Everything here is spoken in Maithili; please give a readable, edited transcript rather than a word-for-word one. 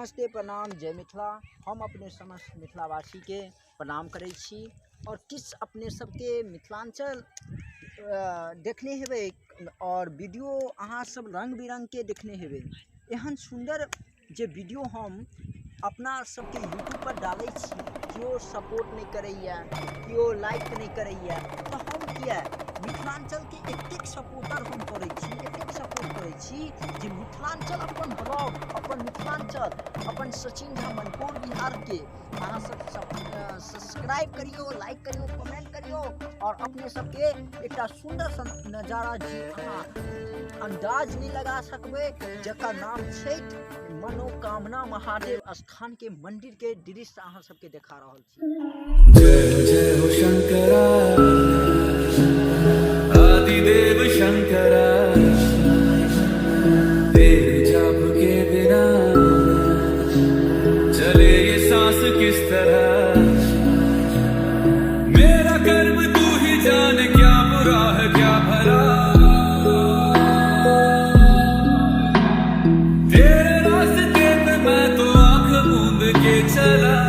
नमस्ते, प्रणाम, जय मिथिला। हम अपने समस्त मिथिलावासीके प्रणाम करै छी आओर किछु अपने सबके मिथिलाञ्चल देखने हेबै आओर वीडियो अहाँ सब रङ्ग बिरङ्गके देखने हेबै। एहन सुन्दर जे वीडियो हम अपना सबके यूट्यूब पर डालै छी, केओ सपोर्ट नहि करैए, केओ लाइक नहि करैए, तऽ हम किया मिथिलाञ्चलके एतेक सपोर्टर हम करै छी, एतेक सपोर्ट करै छी जे मिथिलाञ्चल अपन ब्लॉग, अपन मिथिलाञ्चल, अपन सचिन झा मनपुर बिहारके अहाँ सब सब्सक्राइब करियौ, लाइक करियौ, कमेंट करियौ और अपने सबके एकटा सुन्दर सन नजारा जे अहाँ अंदाज नहीं लगा सकबै, जकर नाम छठि मनोकामना महादेव स्थान के मंदिर के दृश्य अहाँ सबके देखा रहल छी। जय जय हो शंकरा, आदिदेव शंकरा, तेरे जाप के बिना चले ये सांस किस तरह। मेरा कर्म तू ही जाने, क्या बुरा है क्या भला। तेरे रास्ते पे मैं तो आंख मूंद के चला।